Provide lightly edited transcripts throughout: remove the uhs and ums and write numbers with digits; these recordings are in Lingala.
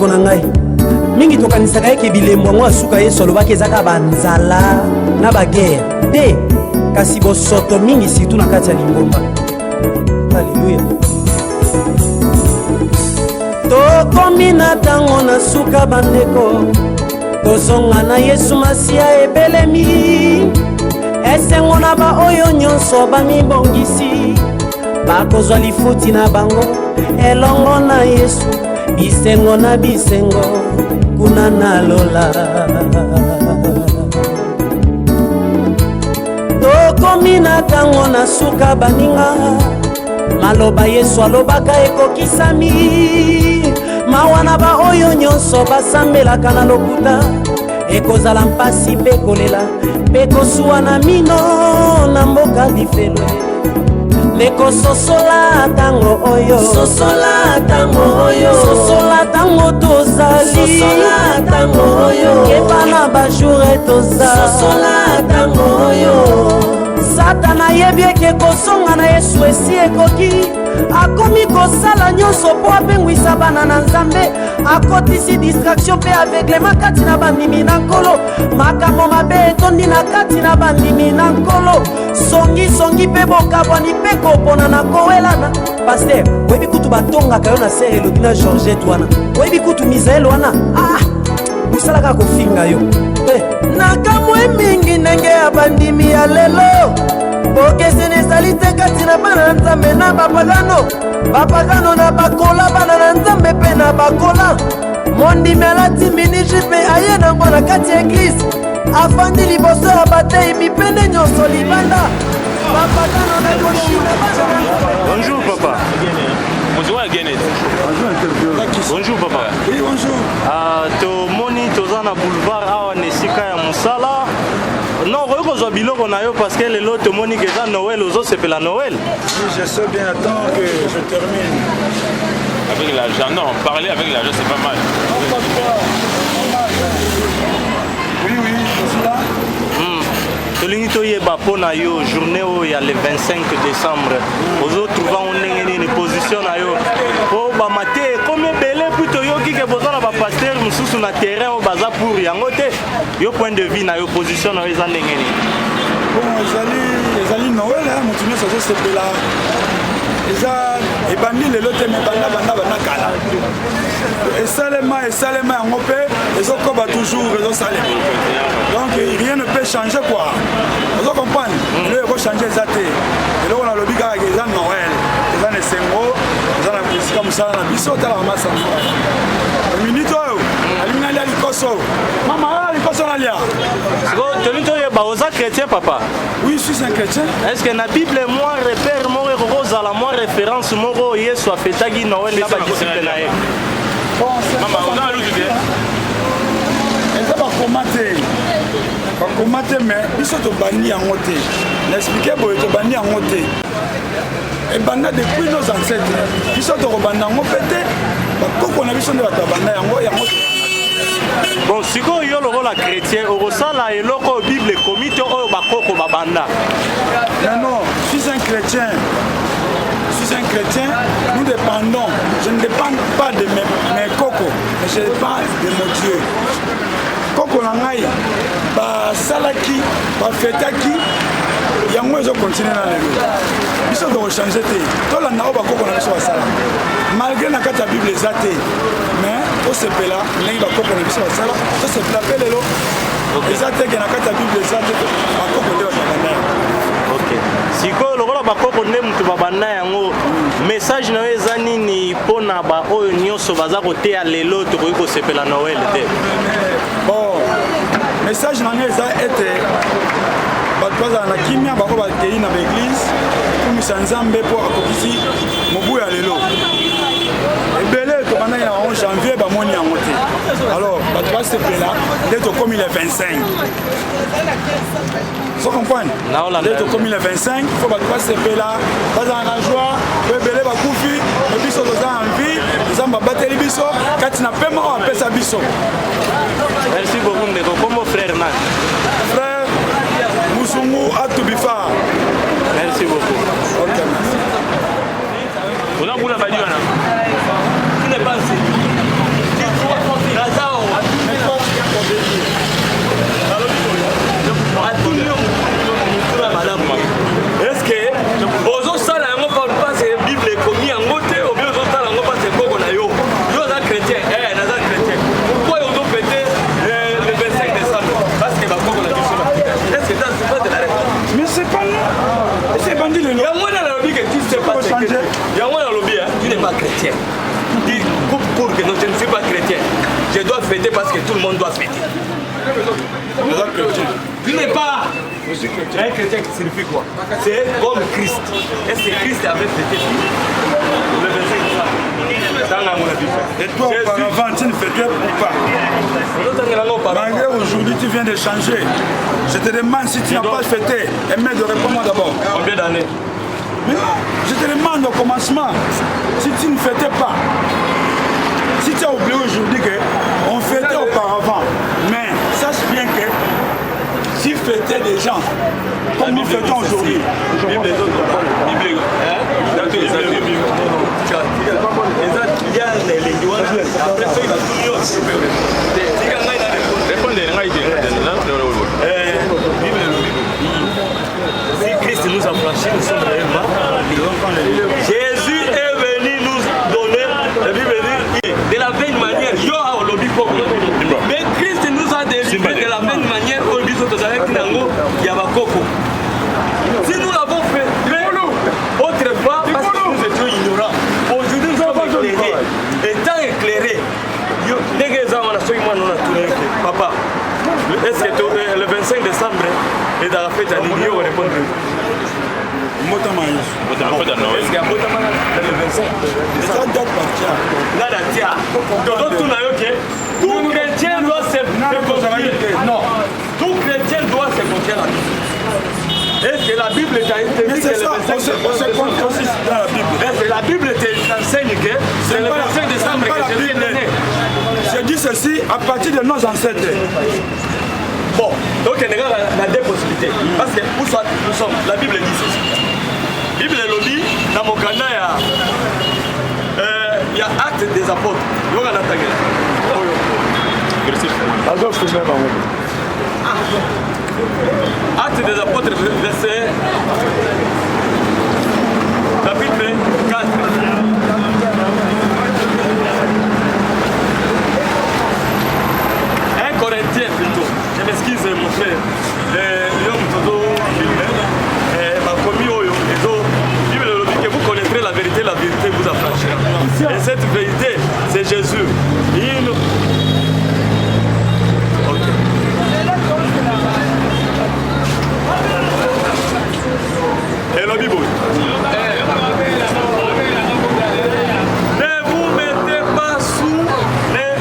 Bandeko na ngai, mingi tokanisaka eke bilembo yango ya suka Yesu alobaki eza kaka banzala na baguerre te, kasi bosoto mingi surtout na kati ya lingomba. Aleluya! Tokomi na ntango na suka, bandeko, tozonga na Yesu Masiya ebelemi. Esengo na baoyo nyonso bamibongisi, bakozwa lifuti na bango elongo na Yesu, bisengo na bisengo kuna na lola. Tokomi na ntango na suka, baninga, maloba Yesu alobaka ekokisami. Mawa na baoyo nyonso basambelaka na lokuta, ekozala mpasi mpe kolela mpe kosuwa na mino na mboka lifelo. Ndeko, sosola ntango oyo, sosola ntango oyo, sosola ntango tozali, sosola ntango oyo, keba na bajours toza, sosola ntango oyo. Satana ayebi eke kozonga na Yesu esi ekoki, akomi kosala nyonso mpo apengwisa bana na Nzambe. Akotisi distraction mpe aveuglement kati na bandimi na Nkolo. Makambo mabe etondi na kati na bandimi na Nkolo, songisongi mpe bokabwani mpe kopona na kowelana. Pasteur, oyebi kutu batongaka yo na sœur Elobi na Georgette wana, oyebi kutu Misael wana, ah, mosala kaka kofinga yo eh. Nakamwe mingi ndenge ya bandimi ya lelo, bokeseni ezali te kati na bana na Nzambe na bapagano, bapagano na bakola, bana na Nzambe mpe na bakola. Mondimi alati mini-jupe, aye nango na kati ya église, afandi liboso ya batei, mipende nyonso libanda, bapagano na koshina bana na Nzambe. Bonjour papa. Bonjour Guinness. Bonjour papa. Oui, bonjour. Ah, tomoni toza na boulevard awa na esika ya mosala. Non, okoki kozwa biloko na yo parce que lelo tomoni ke eza Noël, ozosepela Noël. Oui, je sais bien, attends que je termine. Avec l'argent, non, parler avec l'argent, c'est pas mal. Non, pas toi. Oui, je suis là. Tolingi toyeba mpo na yo journée oyo ya le 25 décembre, ozotrouver ngo ndenge nini? Position na yo, po bamate ekomi ebele, puis toyoki ke boza na bapasteurs mosusu na terrain oyo baza pour yango te. Yo, point de vue na yo, position na yo eza ndenge nini? Bon, ezali Noël, hein, moto nyonso azosepela. Eza ebandi lelo te, mais banda banda banda kala esalema, esalema yango mpe ezokoba toujours ezosalema. Donc rien ne peut changer quoi, ozo comprendre? Eloko ekochange eza te. Eloko nalobi kaka ke eza Noël, eza na esengo, eza na esika mosala na biso. Otalaka masango minute oyo, alingi nalia likoso, mama oyo likoso nalia. Sikoyo tolingi toyeba, oza chrétien, papa? Oui, je suis un chrétien. Est ce que na Bible mwa repère moko ekoki kozala, mwa référence moko oyo Yesu afetaki Noël na badisciples na ye? Bon, c'est Mama, on a lu eza bakoma te, bakoma te, mais biso tobandi yango te. Na expliquer boye, tobandi yango te, ebanda depuis nos ancêtres. Biso tokobanda yango mpe te, bakoko na biso nde bato babanda yango yango. Bon, sikoyo yo lokola chrétien, okosala eloko oyo Bible ekomi te, oyo bakoko babanda? Mais non, je suis un chrétien. Je suis un chrétien, nous dépendons. Je ne dépends pas de mes cocos, mais je dépends de mon Dieu. Koko na ngai basalaki, bafetaki yango, ezocontinuer na lelo. Biso tokochange te, tolanda oyo bakoko na biso basala. Malgré na kati ya Bible eza te, mais tosepela ndenge bakoko na biso basala, tosepela mpe lelo. Eza te ke na kati ya Bible eza te, bakoko nde bato babanda yango. Ok, sikoyo lokola bakoko nde moto babanda yango, message na yo eza nini mpona baoyo nyonso baza koteya lelo tokoki kosepela Noël te? Bon, message na ngai eza ete bato bazala na kimia, bango bakei na baéglise kumisa Nzambe mpo akokisi mobu ya lelo. Ebele tobandaki na bango janvier, bamoni yango te. Alors bato basepela nde tokomi le 25, so comprendre? Naolanda. Nde tokomi le 25, faut bato basepela, bazala na joie, po ebele bakufi, mais biso toza en vie. Nzambe abateli biso kati na pema oyo apesa biso. Merci beaucoup ndeko. Kombo frère nani? Frère Musungu Atubifa. Merci beaucoup. Ok, merci. On a boula badi wana. Tu n'es pas enseignant. dois fêter parce que tout le monde doit fêter. Tu n'es pas un chrétien qui signifie quoi? C'est comme Christ. Est-ce que Christ avait fêté le 25 décembre? Et toi, auparavant, tu ne fêtais ou pas? Malgré aujourd'hui, tu viens de changer. Je te demande si tu n'as pas fêté. Et mais de réponds-moi d'abord. Combien d'années? Mais non, je te demande au commencement, si tu ne fêtais pas, si tu as oublié aujourd'hui qu'on fêtait auparavant, mais sache bien que si fêtait des gens, comme nous fêtons aujourd'hui. Bible, Si Christ nous a franchi, nous sommes réellement libres. Jésus est venu nous donner, la Bible dit, de la même manière, yo olobi koko. Mais Christ nous a délivré de la même manière oyo biso tozalaki nango ya bakoko. Si nous l'avons fait, mais autrefois, parce que nous étions ignorants, aujourd'hui nous sommes éclairés. Étant éclairés, ndenge eza wana soki mwana ona tuni te papa, est-ce que le 25 décembre ezalaka fête ya nini? Yo orépondre. Mbotama Yesu. Est-ce que abotama le 25? Eza date batia. Nga na tia tozotuna yo ke tout chrétien doit se confier. Non, tout chrétien doit se confier à la Bible. Est-ce que la Bible t'a été Mais dit c'est que le ça, 25 on se compte aussi dans la Bible. Est-ce que la Bible t'enseigne que c'est le 25 décembre pas que la Jésus est Bible. né? Je dis ceci à partir de nos ancêtres. Bon, donc il y a deux possibilités. Parce que où soit nous sommes, la Bible dit ceci. Bible elobi na mokanda ya ya Acte des Apôtres. Yoka na tangela. Acte des Apôtres, verset chapitre 4. 1 Corinthiens plutôt. Je m'excuse mon frère. Yo moto filmé. Bakomi oyo ezo Bible elobi que vous connaîtrez la vérité, la vérité vous affranchira. Et cette vérité, c'est Jésus. Il... Ok. Elobi boye. Ne vous mettez pas sous les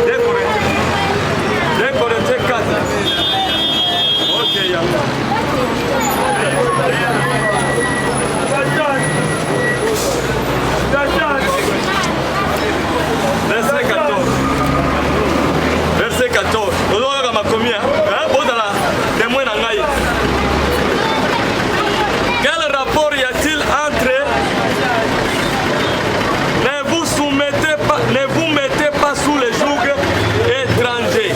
2 Corinthiens. 2 Corinthiens 4. Ok, yango. Verset 14. Verset 14. Ozokaka makomi, hein? Bozala témoin na ngai. Quel rapport y a-t-il entre ne vous soumettez pas, ne vous mettez pas sous les jougs étrangers.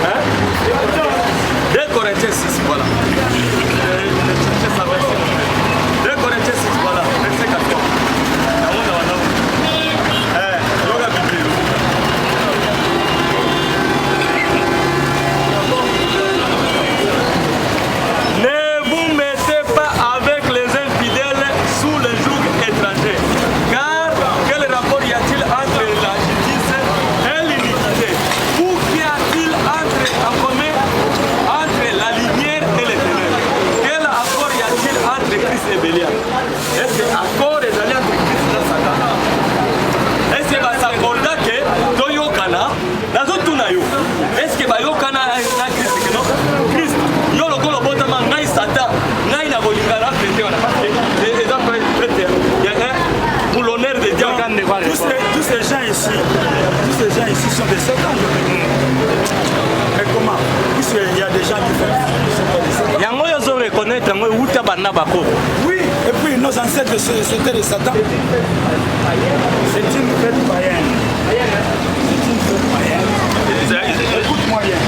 Hein? 2 Corinthiens 6, voilà. Je cherchais ça, verset. 2 Corinthiens 6, voilà, verset 14. Yango na wana. Eh, yoka Bible. Ne vous mettez pas avec les infidèles sous le joug étranger. Car quel rapport y a-t-il entre la justice et l'iniquité? Ou qu'y a-t-il entre, en commun entre la lumière et les ténèbres? Quel accord y a-t-il entre Christ et Bélial? Est-ce que accord ezali entre Christ na Satan? Est-ce que basakorda ke toyokana? Nazotuna yo, est-ce que bayokana na Christ ke non? Christ, yo lokola obotama ngai Satan, ngai nakolinga na fete wana parce que eza fete ya pour l'honneur de Dieu. Tous ces gens ici, tous ces gens ici sont des Satans. Mais comment? Puisqu'il y a des gens qui font, qui sont pas des Satans. Yango oyo ozo reconnaître yango euta banda bakoko. Oui, et puis nos ancêtres c'était des Satans. C'est une fête païenne. C'est une fête païenne. Écoute-moi bien.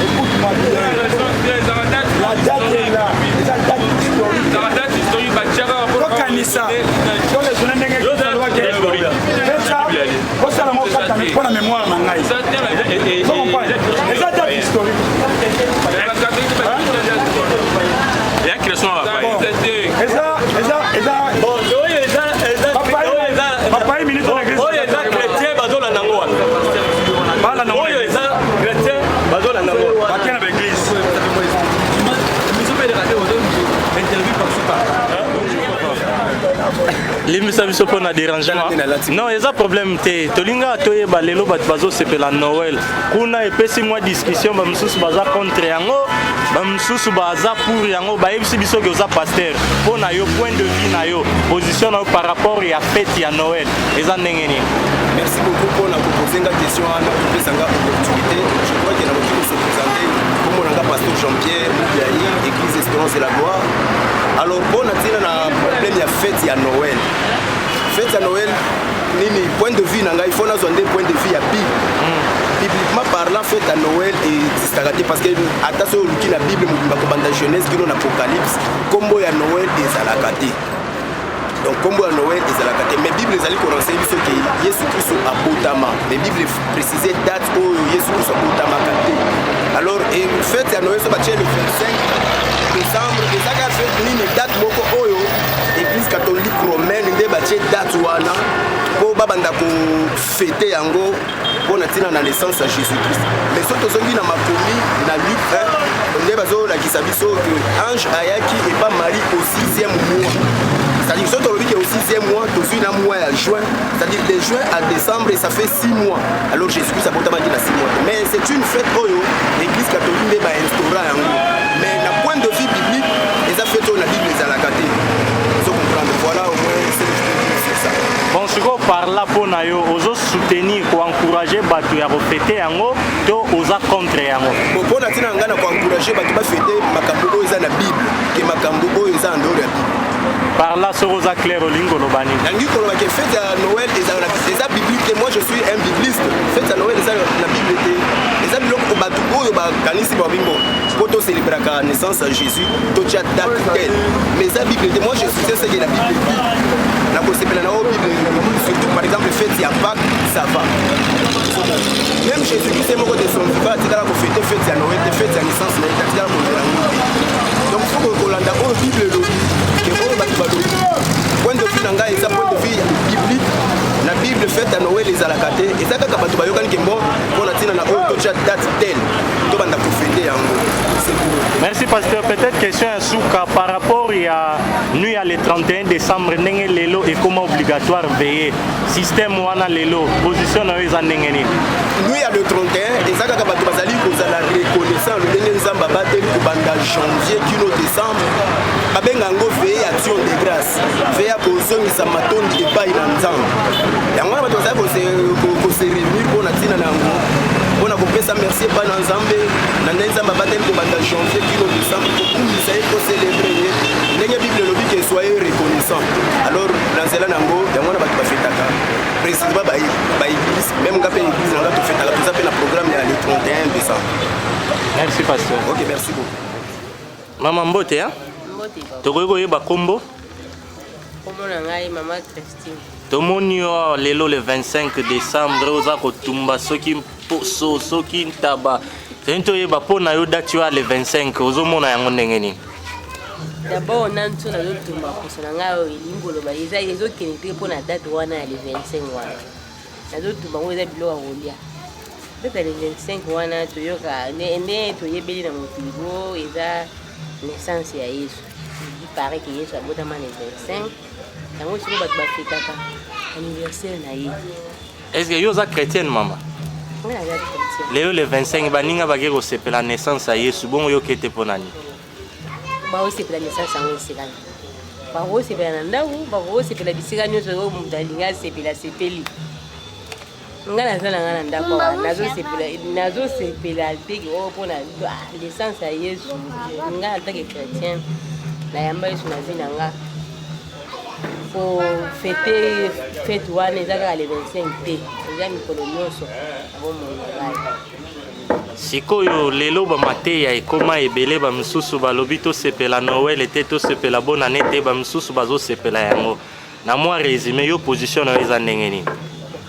Écoute-moi bien. La date est là. La date historique. Tokanisa. Tolesone ndenge osala ngo kaka mpo na mémoire na ngai. Eza date historique. Ya création ya bapaye. Eza eza eza Bon, oyo eza Papaye minute na oyo eza chrétien bazolanda yango wana. Limbisa biso mpo na dérangement. Non, eza problème te. Tolingaka toyeba lelo bato bazosepela Noël. Kuna epesi mwa discussion, bamosusu baza contre yango, bamosusu baza pour yango. Bayebisi biso ke oza pasteur. Mpo na yo, point de vue na yo, position na yo par rapport ya fête ya Noël eza ndenge nini? Merci beaucoup pour la poser nga question wana, kopesa nga opportunité. Je crois que nakoki kose présenter. Kombo na nga pasteur Jean-Pierre Mubiayi, Église Espérance et la Gloire. Alors, mpo na ntina na problème ya fête ya Noël, fête ya Noël nini, point de vue na ngai, faut nazwa nde point de vue ya Bible. Bibliquement parlant, fête ya Noël existaka te, parce que ata soki oluki na Bible mobimba, kobanda Genèse kino na Apocalypse, nkombo ya Noël ezalaka te. Donc nkombo ya Noël ezalaka te, mais Bible ezali korenseigner biso ke Yesu Kristo abotama, mais Bible précise date oyo Yesu Kristo abotamaka te. Alors, fête ya Noël, so batie le 25 décembre, ezaka fête nini, date moko oyo Église catholique romaine nde batie date wana mpo babanda kofêter yango mpo na ntina na naissance ya Jésus Christ. Mais so tozongi na makomi, na Luc 1, nde bazolakisa biso ke ange ayaki epa Marie au sixième mois. C'est-à-dire, soki tolobi ke au sixième mois, tozwi na mois ya juin, c'est-à-dire de juin à décembre, ça fait 6 mois. Alors Jésus Christ abotamaki na 6 mois. Mais c'est une fête oyo Église catholique nde bainstaura yango, mais na point de vue biblique, eza fête oyo na Bible ezalaka te. Ozo comprendre? Voilà au moins ce que je peux dire sur ça. Bon, sikoyo par là, mpo na yo, ozosoutenir, koencourager bato ya kofêter yango to oza contre yango? Bon, mpo na ntina na ngai na koencourager bato bafêter makambo oyo eza na Bible ke makambo oyo eza en dehors ya Bible. Par là, soki oza clair, olingi koloba nini? Nalingi koloba ke fête ya Noël eza biblique te. Moi, je suis un bibliste. Fête ya Noël eza na Bible te. Eza biloko bato oyo bakanisi babimbo mpo tocélébraka naissance ya Jésus, totia date telle, mais eza Bible te. Moi, je soutiens ce que la Bible dit. Nakosepela na oyo Bible, surtout par exemple fête ya Pâques, ça va. Même Jésus Christ moko, de son vivant, atikala kofêter fête ya Noël te. Fête ya naissance na ye, atikala kozela yango te. Donc faut kolanda oyo Bible elobi ke oyo bato balobi. Point de vue na ngai eza point de vue biblique. Na Bible, fête ya Noël ezalaka te. Eza kaka bato bayokani ke bon, mpo na ntina na oyo totya date telle, tobanda kofêter yango. C'est pour Merci, pasteur. Peut-être question ya suka par rapport ya nuit ya le 31 décembre, ndenge lelo ekoma obligatoire veiller système wana, lelo position na yo eza ndenge nini? Nuit ya le 31 eza kaka bato bazali kozala reconnaissant lolenge Nzambe abateli kobanda janvier kino décembre. Babenga yango veille ya action de grâce, veille ya kozongisa matondi epai na Nzambe. Yango wana bato bazali kose réunir mpo na ntina na yango, mpona kopesa merci epai na Nzambe na ndenge Nzambe abateli kobanda janvier kino décembre, kokumisa ye, kocélébrer ye ndenge Bible elobi ke soyez reconnaissant. Alors, na nzela na yango, yango wana bato bafêtaka, précisément baéglise. Même nga mpe, église na nga tofêtaka, toza mpe na programme ya le 31 décembre. Merci, pasteur. Ok, merci beaucoup. Mama, mbote ya. Mbote, papa. Tokoki koyeba kombo? Kombo na ngai mama Christine. Tomoni yo awa lelo le 25 décembre, oza kotumba soki mposo, soki ntaba. Toyini toyeba, mpo na yo, date oyo ya le 25, ozomona yango ndenge nini? D'abord nanu, so nazotumba poso na ngai oyo, elingi koloba eza ezokende te mpo na date wana ya le 25 wana nazotumba yango, eza biloko ya kolia. Date ya le 25 wana, toyoka nde toyebeli na mokili bo eza naissance ya Yesu. Il paraît que Yesu abotama le 25. Yango sikoyo bato bafêtaka anniversaire na ye. Est ce que yo oza chrétienne, mama? Ngai naza chrétien. Lelo le 25, baninga bake kosepela naissance ya Yesu, bongo yoke te, mpo na nini? Baosepela naissance yango esekani, bakosepela na ndako, bakosepela bisika nyonso oyo moto alingi asepela, asepeli. Ngai naza na ngai na ndako awa, nazosepela, nazosepela te ke oyo mpona naissance ya Yesu. Ngai en tant que chrétien, nayamba Yesu na vie na nga. Kofêter fête wana eza kaka le 25 te, eza mikolo nyonso na bomoi na ngai. Sikoyo lelo bamateya ekóma ebele. Bamisusu balobi tosepela Noël te, tosepela bonane te, bamisusu bazosepela yango. Na mwa résumé, yo position na yo eza ndenge nini?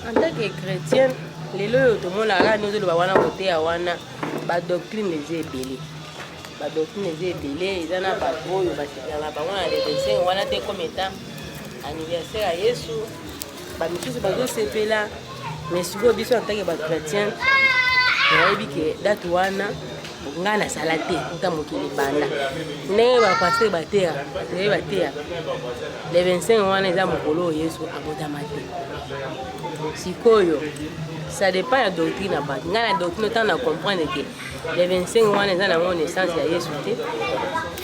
En tant que chrétien, lelo oyo tomonaka kaka nde ozoloba wana, koteya wana, badoctrine eza ebele, badoctrine eza ebele. Eza na bato oyo basepela na bango na le 25 wana te comme étant anniversaire ya Yesu, bamisusu bazosepela. Mais sikoyo biso en tant que bachrétien, nayebi ke date wana Ngai nasala te uta mokili ebanda. Ndenge ba pasteur bateya, bateya bateya. Le 25 wana eza mokolo oyo Yesu abotama te. Sikoyo ça dépend ya doctrine ya bato. Ngai na doctrine ntango na comprendre ke le 25 wana eza nango naissance ya Yesu te.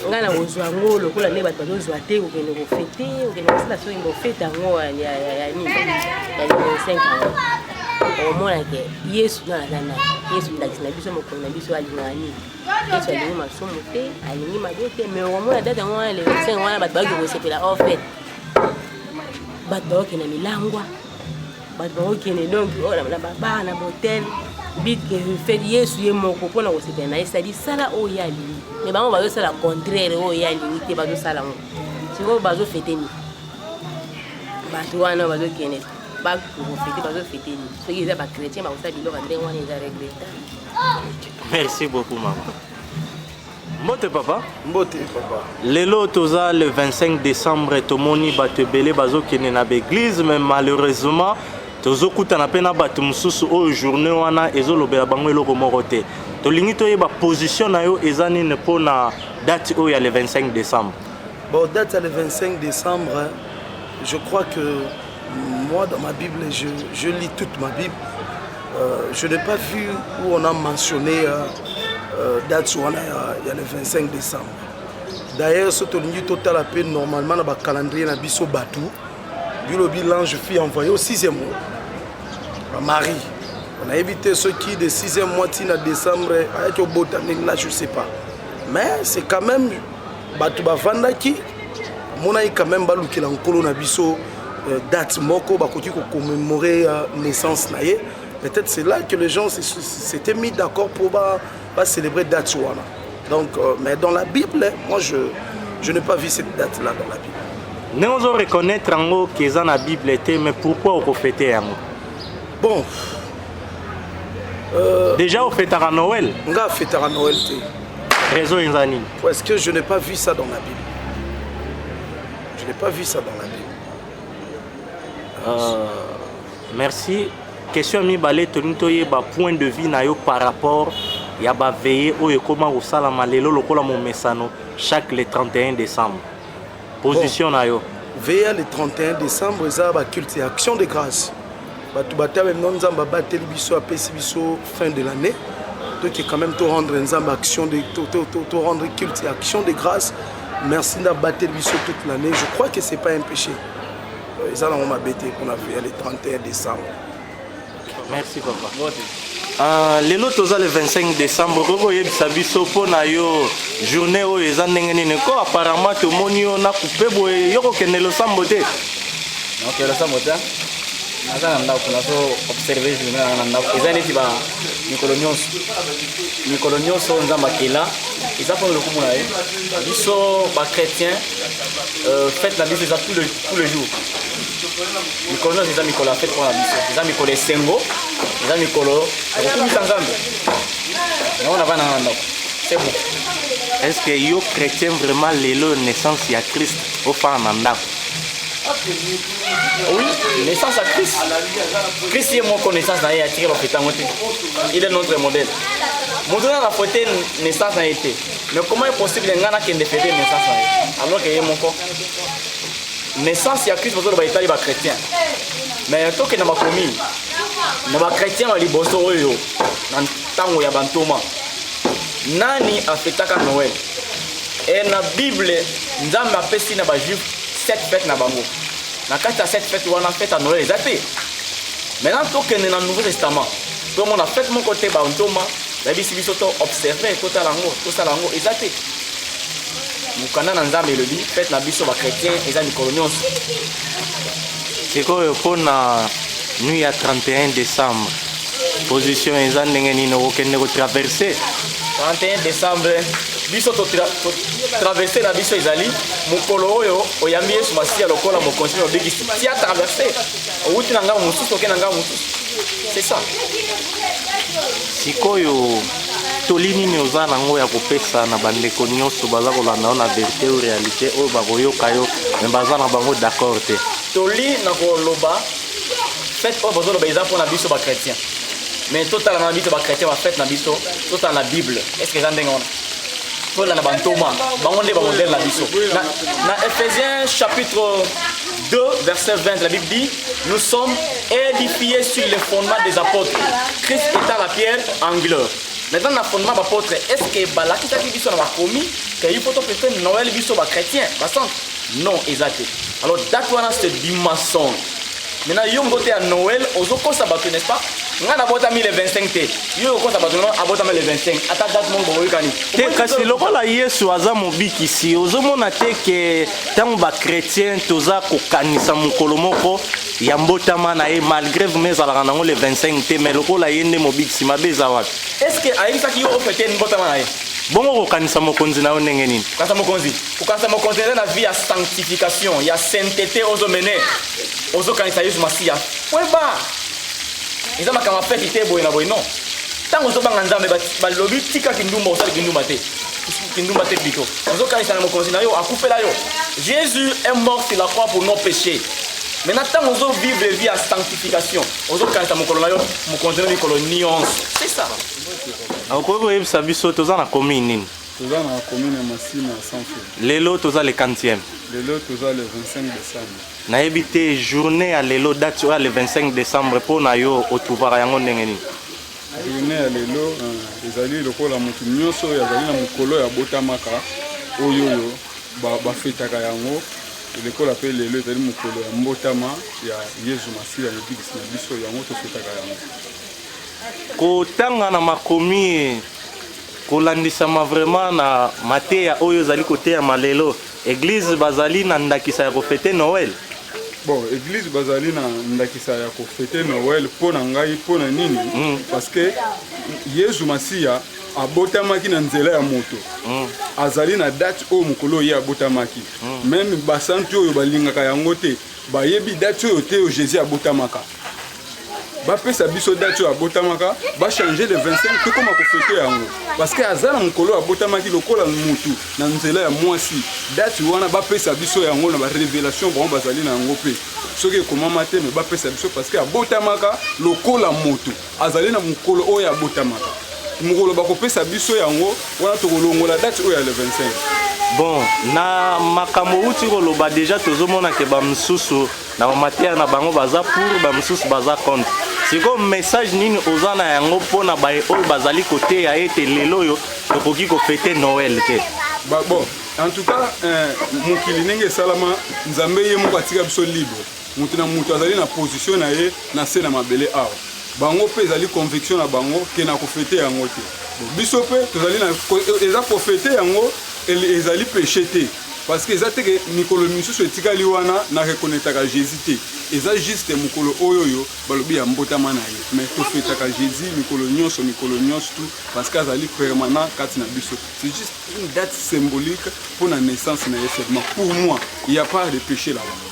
Ngai na kozwa yango lokola nde bato bazozwa te kokende kofete, kokende kosala soki bofete yango ya nini ya le 25 yango. Okomona ke Yesu nani aza nani. Yesu ndakisa na biso, mokonzi na biso alingaka nini? Yesu alingi masumu te, alingi mabe te, mais okomona date yango wana le 25 wana bato bakoki kosepela en fait. Bato bakokende milangwa, bato bakokende donc oh, na babar na botel but que fait Yesu ye moko mpona kosepela na ye, c'est-à-dire sala oyo ye alingi, mais bango bazosala contraire oyo ye alingi te, bazosala yango sikoyo bazofete nini? Bato wana bazokende bakofete, bazofete nini? Soki eza bachrétien bakosala biloko ya ndenge wana eza regrettable. Merci beaucoup mama. Mbote papa. Mbote papa. Lelo toza le 25 décembre, tomoni bato ebele bazokende na baeglise, mais malheureusement tozokutana mpe na bato mosusu oyo journée wana ezolobela bango eloko moko te. Tolingi toyeba position na yo eza nini mpona date oyo ya le 25 décembre. Bon, date ya le 25 décembre, je crois que moi dans ma Bible, je lis toute ma Bible. Je n'ai pas vu où on a mentionné date wana ya le 25 décembre. D'ailleurs, ce tolingi total appel normalement dans le calendrier na biso batu, bilobi l'ange fut envoyé au 6e mois. Marie, on a évité ceux qui de 6e mois tina décembre ayaki obota ndenge là, je sais pas. Mais c'est quand même batu bavandaki monaki quand même balukela nkolo na biso date moko bakoki kocommémorer naissance na ye. Peut-être c'est là que les gens s'étaient mis d'accord pour ba célébrer date wana. Donc mais dans la Bible, moi je n'ai pas vu cette date là dans la Bible. Ndenge ozo reconnaître yango ke eza na Bible te, mais pourquoi okofete yango? Bon, déjà ofetaka Noël? Nga afetaka Noël te. Raison eza nini? Parce que je n'ai pas vu ça dans la Bible. Je n'ai pas vu ça dans la Bible. Merci. Question mibale, tolingi toyeba point de vue na yo par rapport ya baveille oyo ekóma kosalama lelo lokola momesano chaque le 31 décembre. Position na yo? Veille le 31 décembre eza baculte ya action de grâce. Bato batame no Nzambe abateli biso, apesi biso fin de l'année, toke quand même to rendre Nzambe action de to rendre culte ya action de grâce. Merci nde abateli biso toute l'année. Je crois que c'est pas un péché. Eza nango mabe te mpona veille le 31 décembre. Merci papa. Lelo toza le 25 décembre, okoki koyebisa biso mpo na yo journée oyo eza ndenge nini? Ko apparemment tomoni yo na coupe boye, yo kokende losambo te? Ok, losambo te, naza na ndako, nazo observe journée nanga na ndako. Eza neti ba mikolo nyonso, mikolo nyonso Nzambe akela eza mpona lokumu na ye. Biso bachrétien, fête na biso eza tous les jours. Mikolo nyonso eza mikolo ya fête mpona biso, eza mikolo esengo, eza mikolo ya kokumisa Nzambe. Yango navanda na ndako, c'est bon. Est ce que yo chrétien vraiment lelo naissance ya Christ ofanda na ndako? Oui, naissance à Christ. Christ ye moko naissance na ye atiki bafete yango te. Il est notre modèle. Moto na fete naissance na ye te, mais comment est possible ngai nakende fete naissance na ye alors que ye moko naissance ya Christ bazoloba etali bachrétien? Mais tokende makomi na bachrétien ya liboso oyo na ntango ya bantoma, nani afetaka Noël? E na Bible, Nzambe apesi na bajuif sept fête na bango. Na kati ya sept fête wana, fête ya Noël eza te. Maintenant tokende na Nouveau Testament, tomona fête moko te bantoma bayebisi biso to observe, totala yango, tosala yango, eza te. Mokanda na Nzambe elobi fête na biso bachrétien eza mikolo nyonso. Sikoyo mpona nuit ya 31 décembre, position eza ndenge nini? Okokende kotraverse? 31 décembre, biso totraverse na biso ezali mokolo oyo oyambi Yesu Masiya lokola mokonzi mpe mobikisi. Tia traverse, owuti na ngambo mosusu, oke na ngambo mosusu, c'est ça. Sikoyo toli nini oza nango ya kopesa na bandeko nyonso baza kolanda yo na Vérité ou Réalité, oyo bakoyoka yo me baza na bango d'accord te? Toli na koloba, fête oyo bozoloba eza mpona biso bachrétien. Mais totala na biso bachrétien bafete na biso, totala na Bible, est ce que eza ndenge wana? Tolanda bantoma, bango nde bamodèle na biso. Na, na Ephésiens chapitre 2 verset 20, la Bible dit: nous sommes édifiés sur le fondement des apôtres, Christ étant la pierre angulaire. Maintenant, na fondement baapôtre, est ce que balakisaki biso na bakomi ke il faut tofêter Noël, biso bachrétien bacentre? Non, eza te. Alors date wana, c'est du mensonge. Maintenant, yo moto te ya Noël, ozokosa bato, n'est-ce pas? Ngai nabotami le 25 te, yo okosa bato no abotami le 25, ata date moko boyokani te. Kasi lokola Yesu aza mobikisi, ozomona te ke ntango bachrétien toza kokanisa mokolo moko ya mbotama na ye, malgré vraiment ezalaka nango le 25 te, mais lokola ye nde mobikisi, mabe eza wapi? Est ce que ayebisaki yo ofêter mbotama na ye? Bongo kokanisa mokonzi na yo ndenge nini? Kokanisa mokonzi, kokanisa mokonzi eza na vie ya sanctification, ya sainteté. Ozomene, ozokanisa Yesu Masiya, oyeba eza makambo afeti te boye na boye, non. Ntango ozobanga Nzambe, balobi tika kindumba, osali kindumba te, kindumba te plutôt. Ozokanisa na mokonzi na yo akufela yo. Jésus est mort sur la croix pour nos péchés. Maintenant, ntango ozovivre vie ya sanctification, ozokanisa mokolo na yo, mokonzi na mikolo nyonso, c'est ça. Okoki koyebisa biso toza na commune nini? Toza na commune ya Masina, sans fil. Lelo toza le 40e? Lelo toza le 25 décembre. Nayebi te, journée ya lelo, date oyo ya le 25 décembre, mpo na yo otrouvaka yango ndenge nini? Journée ya lelo ezali lokola motu nyonso oyo azali na mokolo oyo abotamaka, oyo oyo bafetaka yango. Lokola mpe lelo ezali mokolo ya mbotama ya Yezu Masiya, mobikisi na biso, yango tofetaka yango. Kotanga na makomi, kolandisama vraiment na mateya oyo ezali koteyama lelo, église bazali na ndakisa ya kofêter Noël? Bon, église bazali na ndakisa ya kofêter Noël mpo na ngai, mpo na nini? Parce que Yezu Masiya abotamaki na nzela ya moto. Azali na date oyo mokolo oyo ye abotamaki. Même basantu oyo balingaka yango te, bayebi date oyo te oyo Jésus abotamaka. Bapesa biso date oyo abotamaka, bachange le 25, tokóma kofêter yango, parce que aza na mokolo oyo abotamaki lokola mutu na nzela ya mwasi. Date wana, bapesa biso yango na barévélation bango bazali na yango. Mpe soki ekomama te, me bapesa biso, parce que abotamaka lokola moto, azali na mokolo oyo abotamaka. Mokolo bakopesa biso yango wana, tokolongola date oyo ya le 25. Bon, na makambo outi koloba déjà, tozomona ke bamosusu na bamatière na bango baza pour, bamosusu baza contre. Sikoyo message nini oza na yango mpona baye oyo bazali koteya ete lelo oyo tokoki kofêter Noël te? Ba, bon, en tout cas, mokili ndenge esalama, Nzambe ye moko atika biso libre. Moto na moto azali na position na ye na se na mabele awa. Bango mpe ezali conviction na bango ke na kofêter yango te. Bon, biso mpe tozali na eza kofêter yango, ezali péché te, parce que eza te ke mikolo misusu etikali wana na reconnaîtraka Jésus te. Eza juste mokolo oyo oyo balobi ya mbotama na ye, mais tofêtaka Jésus mikolo nyonso, mikolo nyonso tu, parce que azali permanent kati na biso. C'est juste une date symbolique pour la naissance na ye seulement. Pour moi, il y a pas de péché là-bas.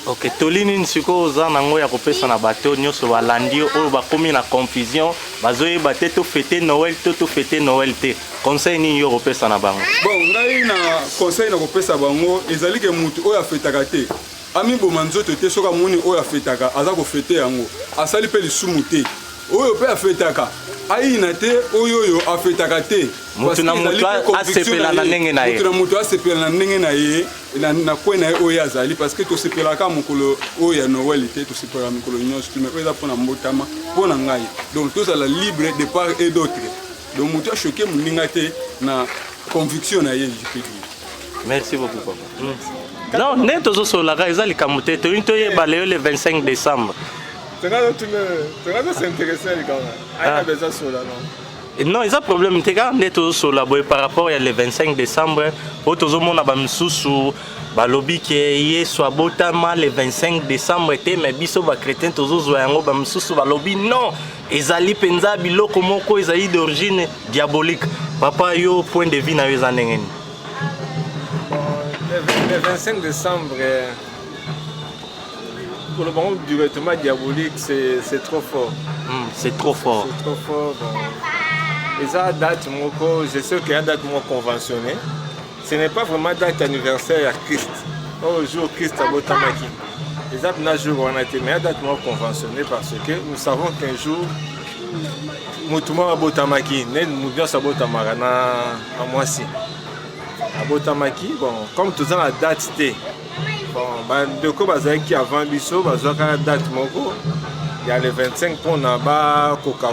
Ok, toli nini sikoyo oza nango ya kopesa na bato nyonso balandi yo, oyo bakomi na confusion, bazoyeba te tofêter Noël to tofêter Noël te? Conseil nini yo kopesa na bango? Bon, ngai na conseil na kopesa bango ezali ke mutu oyo afêtaka te amiboma nzoto te. Soki amoni oyo afêtaka aza kofêter yango, asali mpe lisumu te. Oyo mpe afêtaka ayina te oyo oyo afêtaka te. Motu na motu asepela na ndenge na ye. Motu na motu asepela na ndenge na ye, na kwe na ye oyo azali, parce que tosepelaka mokolo oyo ya Noël te, tosepelaka mikolo nyonso te, mais oyo eza mpona mbotama, mpo na ngai. Donc tozala libre de part et d'autre. Donc motu achoquer moninga te na conviction na ye, je peux dire. Merci beaucoup, papa. Non, nde tozosololaka, eza likambo te. Toyini toyeba lelo le 25 décembre. Tonga tosinteresse likambo aya beza sola, non? Non, eza problème te. Kaka nde tozosolola boye par rapport ya le 25 décembre oyo, tozomona bamisusu balobi ke Yesu abotama le 25 décembre te, mais biso bachrétien tozozwa yango. Bamisusu balobi non, ezali mpenza biloko moko ezali d'origine diabolique. Papa, yo point de vue na yo eza ndenge nini? Le 25 décembre, pour le moment, directement diabolique, c'est trop fort. C'est trop fort. C'est trop fort. Bon. Eza date moko, je sais qu'il y a date moko conventionnée. Ce n'est pas vraiment date anniversaire ya Christ. Au jour Christ abotamaki. Eza na jour wana te, mais date moko conventionnée, parce que nous savons qu'un jour, Motu moko abotamaki nde motu nyonso abotamaka na, na mwasi abotamaki. Bon, comme toza na date te, bon, bandeko bazalaki avant biso bazwaka date moko ya le 25 mpona bakoka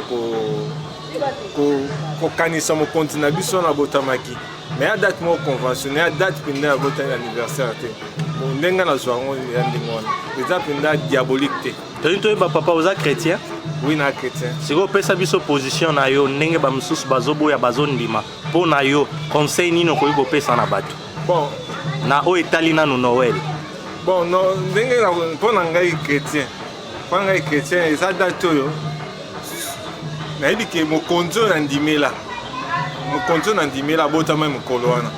kokanisa mokonzi na biso wana abotamaki. Mais ya date moko conventionnel, ya date mpenza ya botami anniversaire te. Bon, ndenge nga nazwa yango ya ndenge wana eza mpenza diabolique te. Tolingi toyeba, papa, oza chrétien? Oui, na chrétien. Sikoyo opesa biso position na yo, ndenge bamosusu bazoboya, bazondima. Mpo na yo, conseil nini okoki kopesa na bato Bon, na oyo etali nanu Noël? Bon, no, ndenge mpo na ngai chrétien, mpo na ngai chrétien, eza date oyo nayebi ke mokonzi oyo nandimela, mokonzi oyo nandimela abotama mokolo wana,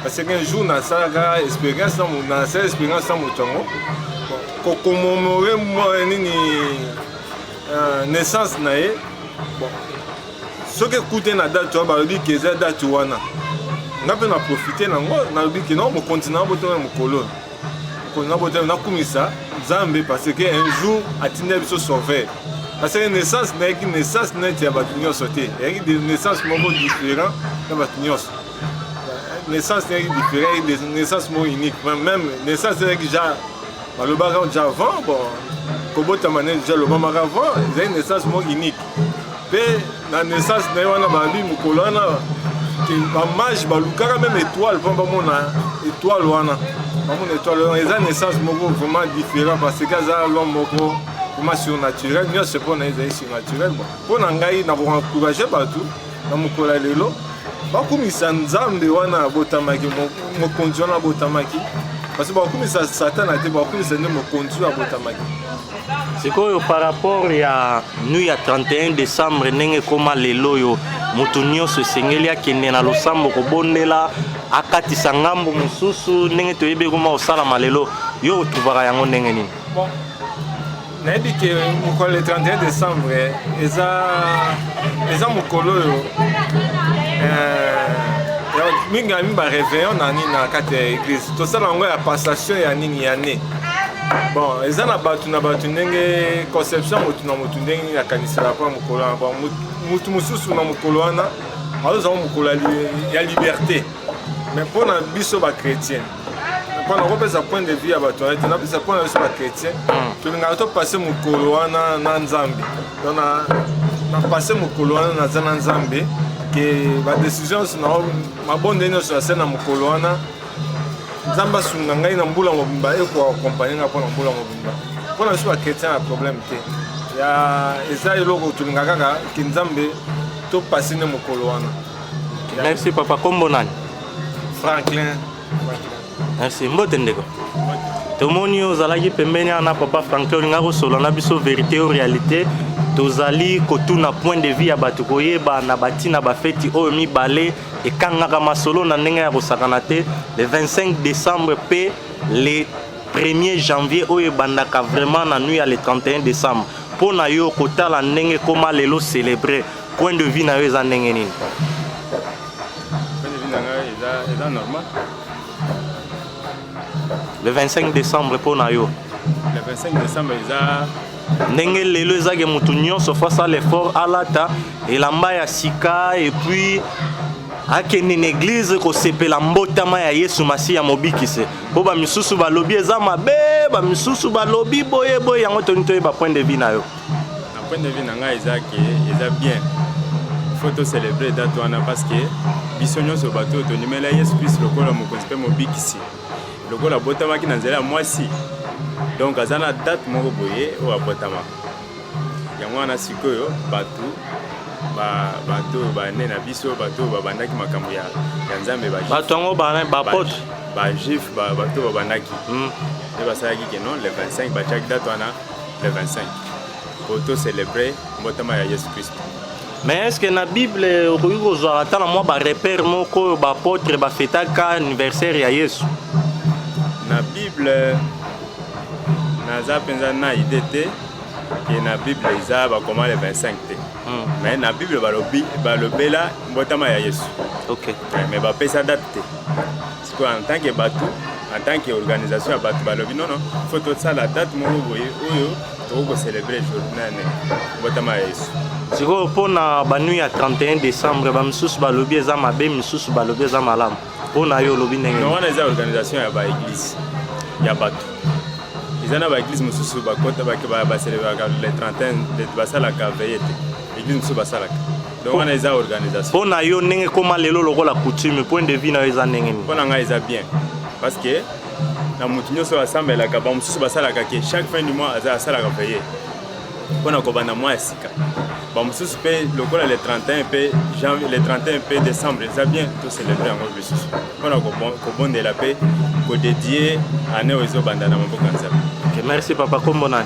parce que un jour nasalaka expérience, nasala expérience na moto yango kocommémorer nini, naissance na ye. Bon, soki ekute na date wana, balobi ke eza date wana, nga mpe na profite nango, nalobi ke non, mokonzi na botama mokolo oyo, mokonzi na botama, nakumisa Nzambe, parce que un jour atindeli biso sauveur, parce que naissance nayaki naissance neti ya bato nyonso te, eyaki naissance moko différent na bato nyonso. Naissance nayaki différent, naissance moko unique. Même naissance eyaki ja balobaka déjà avant. Bon, kobotama ne déjà lobamaka avant, ezali naissance moko unique. Mpe na naissance na ye wana, balobi mokolo wana bamages balukaka même étoile mpo bamona étoile wana, bamona étoile wana. Eza naissance moko vraiment différent, parce que aza l'homme moko vraiment surnaturel, nyonso mpo na ye ezali surnaturel. Bon, mpo na ngai, nakoencourager bato na mokolo ya lelo bakumisa Nzambe wana abotamaki, mokonzi wana abotamaki, parce que bakumisa Satana te, bakumisa nde mokonzi oyo abotamaki. Sikoyo, par rapport ya nuit ya 31 décembre, ndenge ekóma lelo oyo, moto nyonso esengeli akende na losambo kobondela, akatisa ngambo mosusu, ndenge toyebi ekóma kosalama lelo, yo otrouvaka yango ndenge nini? Bon, nayebi ke mokolo le 31 décembre eza mokolo oyo mingi na mingi baréveillon na nini na kati ya église, tosala yango ya passation ya nini ya ne. Bon, eza na bato na bato, ndenge conception motu na motu, ndenge nini akanisela mpo mokolo wana. Bon, motu mosusu na mokolo wana azozala mokolo ya liberté, mais mpo na biso bachrétien, mpo na kopesa point de vue ya bato wana te, napesa mpo na biso bachrétien, tolingaka topasser mokolo wana na Nzambe. Donc na passe mokolo wana naza na Nzambe, ke badécision nyonso na mabonde nyonso nasali na mokolo wana, Nzambe asunga ngai na mbula mobimba, ekoaccompagner ngai mpo na mbula mobimba. Mpo na biso bachrétien, ya problème te, ya eza eloko tolinga kaka ke Nzambe topasser nde mokolo wana. Merci, papa. Kombo nani? Franklin. Merci. Mbote, ndeko. Tomoni ozalaki pembeni wana, papa Franklin, olinga kosolola na biso vérité o réalité. Tozali kotuna point de vue ya bato, koyeba na batina bafeti oyo mibale ekangaka masolo na ndenge ya kosakana te, le 25 décembre mpe le 1er janvier, oyo ebandaka vraiment na nuit ya le 31 décembre. Mpo na yo, kotala ndenge ekóma lelo célébré, point de vue na yo eza ndenge nini? Point de vue na ngai eza normal. Le 25 décembre, mpo na yo? Le 25 décembre eza Ndenge lelo ezaki, motu nyonso faut asala effort, alata elamba ya sika et puis akende na église kosepela mbotama ya Yesu Masiya mobikise. Mpo bamisusu balobi eza mabe, bamisusu balobi boye boye. Yango toni toyeba point de vue na yo. Na point de vue na ngai eza ke eza bien, faut tocélébrer date wana, parce que biso nyonso bato oyo tondimela Yesu Kristo lokola mokonzi mpe mobikisi, lokola abotamaki na nzela ya mwasi, donc aza na date moko boye oyo abotama yango wana. Sikoyo bato, bato oyo bane na biso, bato oyo babandaki makambo ya Nzambe, bato yango baapôtre, bajuif, bato oyo babandaki nde basalaki ke non, le 25, batiaki date wana le 25 po tocélébrer mbotama ya Yesu Kristo. Mais est ce que na Bible okoki kozwaka ata na mwa barepère moko oyo baapôtre bafetaka anniversaire ya Yesu? Na Bible, naza mpenza na idée te ke na Bible eza bakoma le 25 te. Mais na Bible balobi, balobela mbotama ya Yesu. Mais bapesa date te. Sikoyo, en tant que bato, en tant que organisation ya bato, balobi non, non, faut tosala date moko boye oyo tokoki kocélébrer journée mbotama ya Yesu. Sikoyo mpo na banuit ya 31 décembre, bamisusu balobi eza mabe, misusu balobi eza malamu. Mpo na yo olobi ndenge? Non, wana eza organisation ya baeglise ya bato. Eza na baeglise mosusu bakota bacelebraka le 31, basalaka veille te. Eglise mosusu basalaka. Donc wana eza organisation. Mpo na yo, ndenge ekóma lelo lokola coutume, point de vue na yo eza ndenge nini? Mpo na ngai eza bien, parce que na motu nyonso asambelaka, bamosusu basalaka ke chaque fin du mois aza asalaka veille mpona kobanda mwa ya sika. Bamosusu mpe lokola le 31 mpe janvier, le 31 mpe décembre, eza bien tocélébre yango lisusu mpona kobondela mpe kodédier année oyo ezobanda na maboko ya Nzambe. Ok, merci papa. Kombo nani?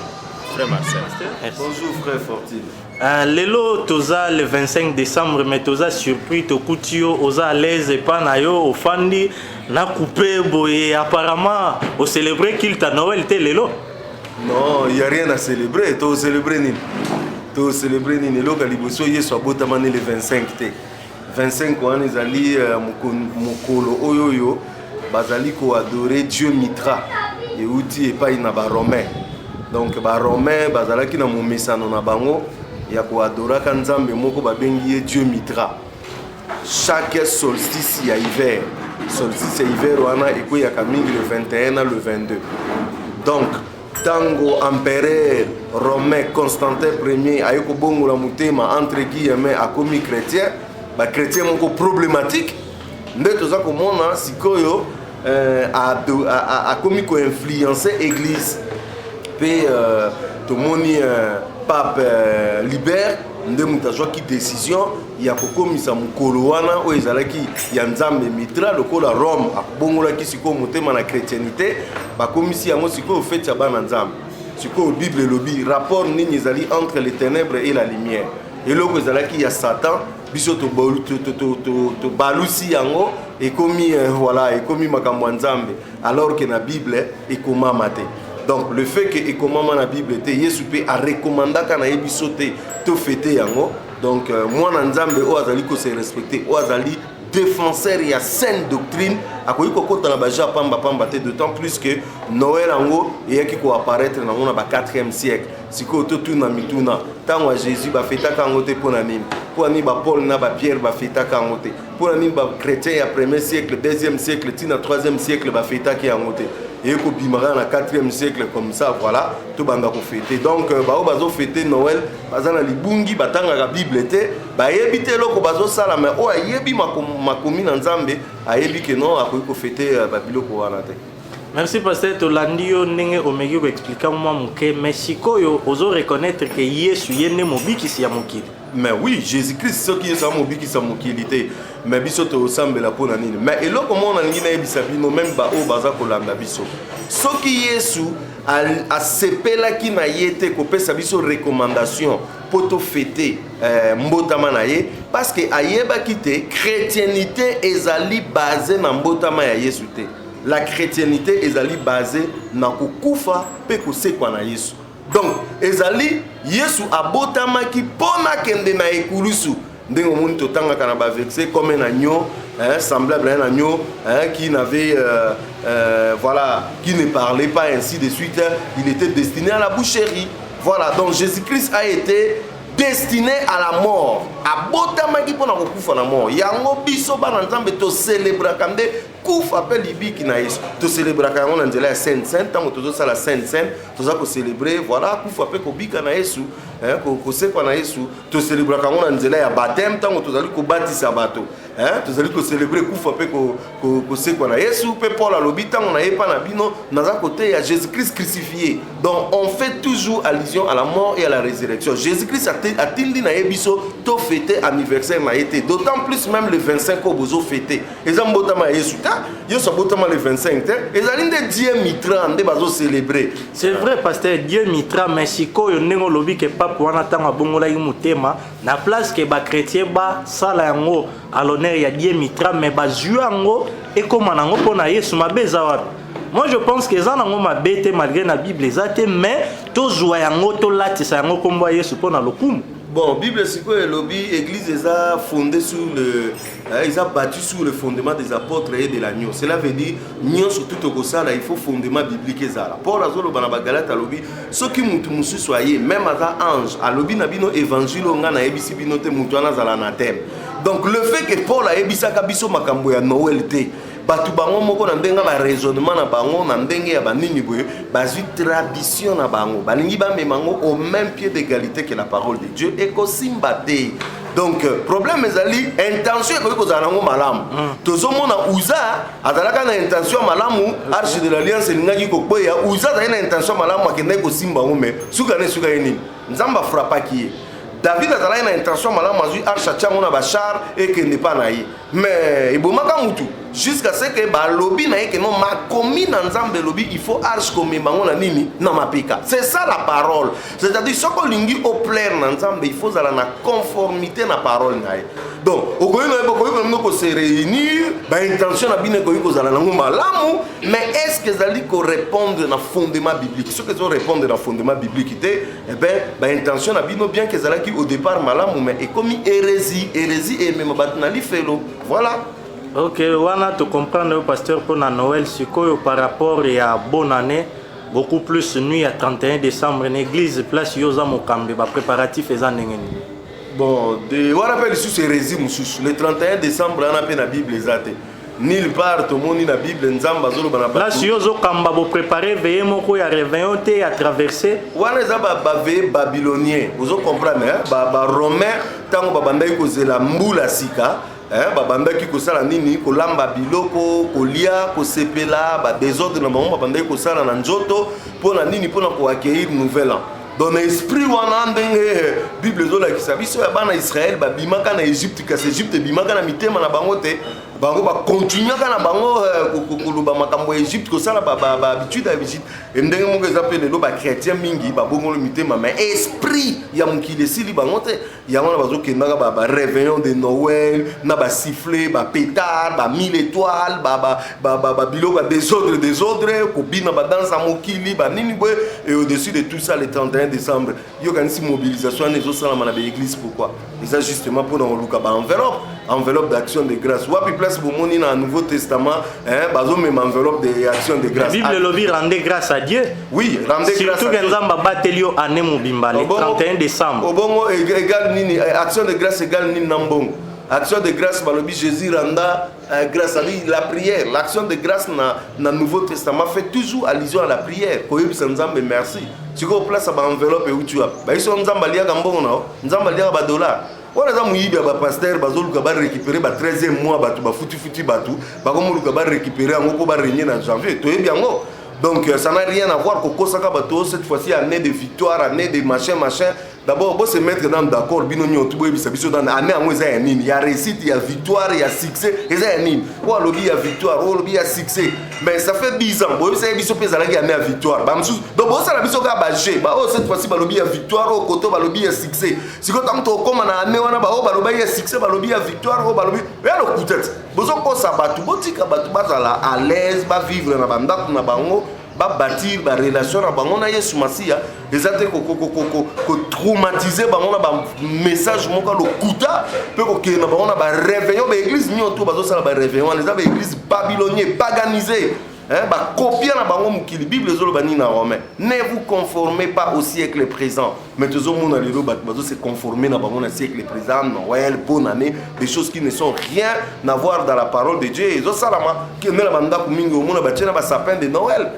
Frère Marcel. Merci. Bonjour frère Fortune. Lelo toza le 25 décembre, mais toza surpris, tokuti yo oza à l'aise epa na yo, ofandi na coupe boye. Apparemment océlébré culte ya Noël te lelo. Non, il y a rien à célébrer. To célébrer nini? To célébrer nini? Eloko ya liboso, Yesu abotama ne le 25 te. 25 wana ezali mokolo oyo oyo bazali koadorer dieu Mitra, euti epai na Baromain. Donc Baromain bazalaki na momesano na bango ya koadoraka nzambe moko babengi ye dieu Mitra chaque solstice ya hiver. Solstice ya hiver wana ekweyaka mingi le 21 na le 22. Donc ntango empereur romain Constantin Ier aye kobongola motema, entre guillemets, akomi chrétien, bachrétien moko problématique nde toza komona sikoyo, akomi koinfluence église mpe tomoni pape Libère nde moto azwaki décision ya kokomisa mokolo wana oyo ezalaki ya nzambe Mitra. Lokola Rome akobongolaki sikoyo motema na chrétienté, bakomisi yango sikoyo fête ya bana Nzambe. Sikoyo Bible elobi rapport nini ezali entre les ténèbres et la lumière? Eloko ezalaki ya Satan, biso tobalusi yango, ekomi voilà, ekomi makambo ya Nzambe, alors que na Bible ekomama te. Donc le fait que ekomama na Bible te, Yesu mpe arekomandaka na ye biso te tofêter yango. Donc mwana Nzambe oyo azali kose respecter, oyo azali défenseur ya saine doctrine, akoki kokɔta na baja pamba pamba te, d'autant plus que Noël yango eyaki koapparaître nango na ba 4e siècle. Sikoyo totuna mituna: ntango ya Jésus bafetaka yango te, mpo na nini? Mpo na nini baPaul na baPierre bafetaka yango te? Mpo na nini bachrétien ya premier siècle, deuxième siècle, ntina troisième siècle bafetaki yango te? Eye kobima kaka na 4e siècle comme ça, voilà, tobanda kofêter. Donc bao bazofêter Noël baza na libungi, batangaka Bible te, bayebi te eloko bazosala. Mais oyo ayebi makomi na Nzambe ayebi ke non, akoki kofêter babiloko wana te. Merci pasteur, tolandi yo ndenge omeki koexpliquer mwa moke. Mais sikoyo ozo reconnaître ke Yesu ye nde mobikisi ya mokili? Mais oui, Jésus Christ. Soki Yesu amobikisa mokili te, mais biso tosambela mpo na nini? Mais eloko moko nalingi nayebisa bino, même baoyo baza kolanda biso: soki Yesu asepelaki na ye te kopesa biso recommandation mpo tofêter mbotama na ye, parce que ayebaki te chrétienité ezali base na mbotama ya Yesu te. La chrétienté ezali base na kokufa mpe kosekwa na Yesu. Donc ezali Yesu abotamaki mpo nakende na ekulusu. Ndenge omoni totangaka na baverset comme un agneau, hein, semblable à un agneau, hein, qui n'avait voilà, qui ne parlait pas, ainsi de suite, il était destiné à la boucherie. Voilà, donc Jésus-Christ a été destiné à la mort, abotamaki mpona kokufa na mort. Yango biso bana Nzambe tocélébraka nde kufa mpe libiki na Yesu. Tocélébraka yango na nzela ya Sainte Cène. Ntango tozosala Sainte Cène, toza kocélébre, voilà, kufa mpe kobika na Yesu, kosekwa na Yesu. Tocélébraka yango na nzela ya baptême. Ntango tozali kobatisa bato, tozali kocélébre kufa mpe kosekwa na Yesu. Mpe Paul alobi: ntango nayepa na bino, naza koteya Jésus Christ crucifié. Donc on fait toujours allusion à la mort et à la résurrection. Jésus Christ atindi na ye biso tofêter anniversaire na ye te, d'autant plus même le 25 oyo bozofêter eza mbotama ya Yesu te. Yesu abotama le 25 te, ezali nde dieu Mitra nde bazocélébre. C'est vrai pasteur, dieu Mitra. Mais sikoyo ndenge olobi ke pape wana ntango abongolaki motema, na place ke bachrétien basala yango à l'honneur ya dieu Mitra, mais bazwi yango ekóma nango mpo na Yesu, mabe eza wapi? Moi je pense que eza nango mabe te, malgré na Bible eza te, mais tozwa yango, tolatisa yango nkombo ya Yesu mpo na lokumu. Bon, Bible sikoyo elobi église eza fondée sur le, Eh, eza bâti sur le fondement des apôtres et de l'agneau. Cela veut dire nyonso tout okosala, il faut fondement biblique ezala. Paul azoloba na Bagalate, alobi soki mutu mosusu aye, même aza ange, alobi na bino évangile oyo ngai nayebisi bino te, mutu wana azala na thème. Donc le fait que Paul ayebisaka biso makambo ya Noël te, bato bango moko na ndenge ya baraisonnement na bango, na ndenge ya banini boye, bazwi tradition na bango, balingi bamema yango au même pied d'égalité que la parole de Dieu, ekosimba te. Donc problème ezali intention. Ekoki kozala nango malamu. Tozomona Uza azalaka na intention ya malamu, arche de l'alliance elingaki kokweya, Uza azalaki na intention ya malamu, akendaki kosimba yango, mais suka na esuka ye nini? Nzambe afrappaki ye. David azalaki na intention malamu, azwi arche, atia yango na bachar, ekende mpa na ye, mais ebomaka mutu jusqu'à ce que balobi na ye ke non, makomi na Nzambe elobi il faut arche komema yango na nini? Na mapeka. C'est ça la parole. C'est-à-dire soki olingi oplaire na Nzambe, il faut ozala na conformité na parole na ye. Donc okoki na okoki na bino kose réunir, baintention na bino ekoki kozala nango malamu, mais est ce que ezali korépondre na fondement biblique? Soki ezorépondre na fondement biblique te, eh ben baintention na bino, bien que ezalaki au départ malamu, mais ekomi hérésie. Hérésie emema bato na lifelo. Voilà. Ok, wana tocomprendre yo, pasteur, mpona Noël. Sikoyo par rapport ya bonne année, beaucoup plus nuit ya 31 décembre, na église place yo oza mokambi, bapréparatif eza ndenge nini? Bon, de wana mpe lisusu hérésie mosusu. Le 31 décembre wana mpe na Bible eza te nulle part. Tomoni na Bible Nzambe azoloba na place yo ozokamba, boprépare veillée moko ya réveillon te ya traverse? Wana eza baveillée babylonien, ozo comprendre? Baromain, ntango babandaki kozela mbula sika, babandaki kosala nini? Kolamba biloko, kolia, kosepela, badésordre na bango babandaki kosala na nzoto. Mpo na nini? Mpona koaccueillir nouvel an. Donc na esprit wana, ndenge Bible ezolakisa biso ya bana Israele babimaka na Egypte, kasi Egypte ebimaka na mitema na bango te. Bango bakontinuaka na bango koloba makambo ya Egypte, kosala bahabitude ya Egypte. Ndenge moko eza mpe lelo, bachrétien mingi babongolo mitema, mais esprit ya mokili esili bango te. Yango wana bazokendaka baréveillon de Noël na basifflet, bapétard, bamille étoile, babiloko ya désordre désordre, kobina badanse ya mokili, banini boye. Et au-dessus de tout ça, le 31 décembre, yokanisi mobilisation wana ezosalama na baéglise. Pourquoi? Eza justement mpona koluka baenveloppe, enveloppe d'action de grâce. Wapi place bomoni na Nouveau Testament bazomema enveloppe de action de grâce? Bible elobi: rendez grâce à Dieu. Oui, rendez grâce. Surtout ke Nzambe abateli yo année mobimba le 31 décembre. Obongo égal nini? Action de grâce égale nini na mbongo? Action de grâce, balobi Jésus renda grâce à lui. La prière, l'action de grâce na Nouveau Testament fait toujours allusion à la prière, koyebisa Nzambe merci. Sikoyo place ya baenveloppe euti wapi? Bayiso Nzambe aliaka mbongo na Nzambe aliaka badollar? Wana eza moyibi ya bapaster, bazoluka barécupérer ba 13e mois. Bato bafutifuti, bato bakomoluka barécupérer yango mpo barégner na janvier. Toyebi yango. Donc ça n'a rien à voir. Kokosaka bato cette fois-ci année de victoire, année de machin machin. D'abord bo se mettre dans d'accord bino nyonso, boyebisa biso dans année yango eza ya nini? Ya réussite, ya victoire, ya succès, eza ya nini? Oyo alobi ya victoire, oyo alobi ya succès, mais ça fait 10 ans boyebisa ye biso mpe ezalaki année ya victoire. Bamosusu donc bosala biso kaka baje baoyo cette fois-ci balobi ya victoire, oyo koto balobi ya succès. Sikoyo ntango tokóma na année wana, baoyo balobaki ya succès, balobi ya victoire, oyo balobi ya lokuta ti bozokosa bato. Botika bato bazala à l'aise, bavivre na bandako na bango, babâtir barelation na bango na Yesu Masiya. Eza te kotraumatiser bango na bamessage moko ya lokuta mpe kokende na bango na baréveillon. Baéglise nyonso bazosala baréveillon wana eza baéglise babylonien, paganisé, bakopia na bango mokili. Bible ezoloba nini na Romain? Ne vous conformez pas au siècle présent. Mais tozomona lelo bato bazose conformer na bango na siècle présent, Noël, bonne année, des choses qui ne sont rien à voir dans la parole de Dieu. Ezosalama kende na bandako mingi, omona batie na basapin de Noël,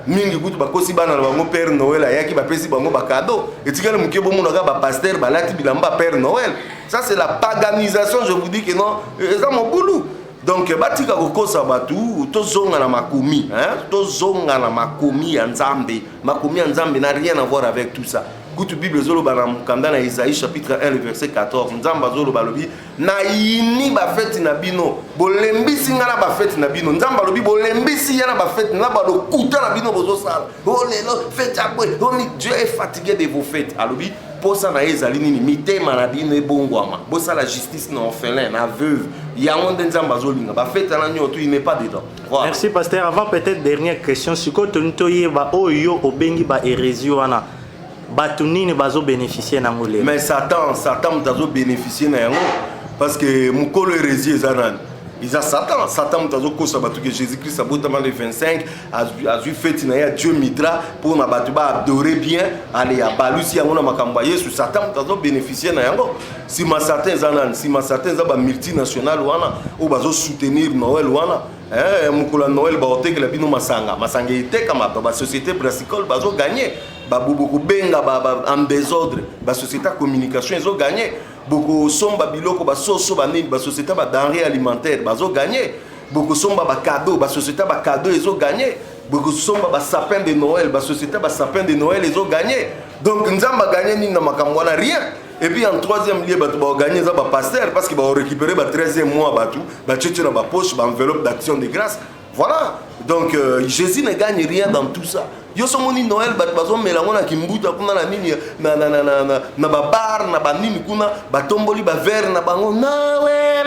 mingi kutu bakosi bana na bango Père Noël ayaki, bapesi bango bacadeau. Etikali moke bomonaka bapaster balati bilamba Père Noël. Ça, c'est la paganisation. Je vous dis que non, eza mobulu. Donc batika kokosa bato. Tozonga na makomi, tozonga na makomi ya Nzambe. Makomi ya Nzambe n'a rien à voir avec tout ça. Kutu Bible ezoloba na mokanda na Isaïe chapitre 1 le verset 14, Nzambe azoloba, alobi: nayini bafeti na bino, bolembisi nga na bafeti na bino. Nzambe alobi bolembisi ye na bafeti na balokuta na bino bozosala. O lelo feti ya boye oni. Dieu est fatigué de vos fêtes. Alobi posa na ye ezali nini? Mitema na bino ebongwama, bosala justice na orphelin, na veuve. Yango nde Nzambe azolinga. Bafete wana nyonso, il n'est pas dedans. Voilà. Merci, pasteur. Avant peut-être dernière question, sikoyo toni toyeba oyo yo obengi bahérésie wana, bato nini bazobénéficie nango lelo? Mais Satan, Satan moto azobénéficie na yango. Parce que mokolo hérésie eza nani? Eza Satan. Satan moto azokosa bato ke Jésus Christ abotama le 25, azwi feti na ye ya Dieu Mitra mpo na bato baadore bien. Ale abalusi yango na makambo ya Yesu. Satan moto azobénéficie na yango. Nsima Satan eza nani? Nsima Satan eza bamultinational wana oyo bazosoutenir Noël wana. Eh, mokolo ya Noël baotekela bino masanga, masanga etekama, basociété brassicole bazoganye, bokobenga en désordre, basociété ya communication ezoganye, bokosomba biloko, basoso, banini, basociété badenrée alimentaire bazoganye, bokosomba bacadeau, basociété bacadeau ezoganye, bokosomba basapin de Noël, basociété basapin de Noël ezoganye. Donc Nzambe aganye nini na makambo wana? Rien. Et puis en troisième lieu, bato baoganye eza bapasteur, parce que baorécupéré ba 13e mois, bato batietie na bapoche baenveloppe d'action de grâce. Voilà. Donc Jésus ne gagne rien dans tout ça. Yo so moni Noël, bato bazomela yango na kimbuta kuna, na nini, na babar, na banini kuna, batomboli baverre na bango, Noël,